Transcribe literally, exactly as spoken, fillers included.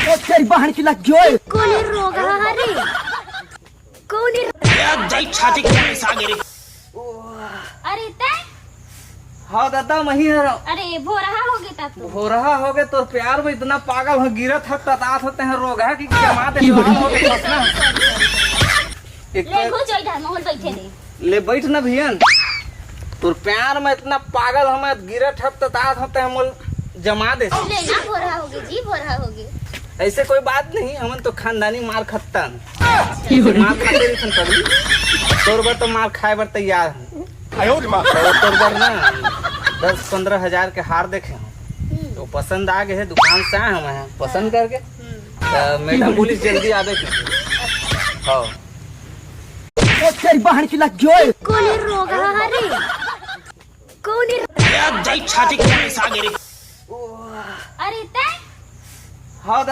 ओ तेरी बहन की लग गई। कोनी रोग हरे। कोनी। यार, जाई छाती के पैसा गिरे। अरे तै? हाँ दादा, मही हरो। अरे भोरहा हो गए ता तू। भोरहा हो गए, तोर प्यार में इतना पागल हो, गिरत हक ततात होते हैं, रोग है कि जमा दे, लाल हो गए बस ना। एक ले तो हो जाई घर में, होल बैठे रहे। ले बैठ ना भियन, तोर प्यार में इतना पागल हम गिरत हक ततात होते हैं, मोल जमा दे। ले ना, भोरहा हो गए जी, भोरहा हो गए। ऐसे कोई बात नहीं, हमन तो खानदानी मार खत्तन। मार खाते रहिथन पगली। तोर बर तो मार खाए बर तैयार हन। आयो रे माँ। तो तोर बर ना दस पन्द्रह हजार के हार देखे हन। तो पसंद आ गए हे, दुकान से आए हम हैं, पसंद करके। तो मैडम बोलिस जल्दी आवे के। हाँ। ओ तेरी बहन की लग गई। कोनी रोग हरे। कोनी। यार, जाई छाती के पैसा गिरे। अरे तै? हाँ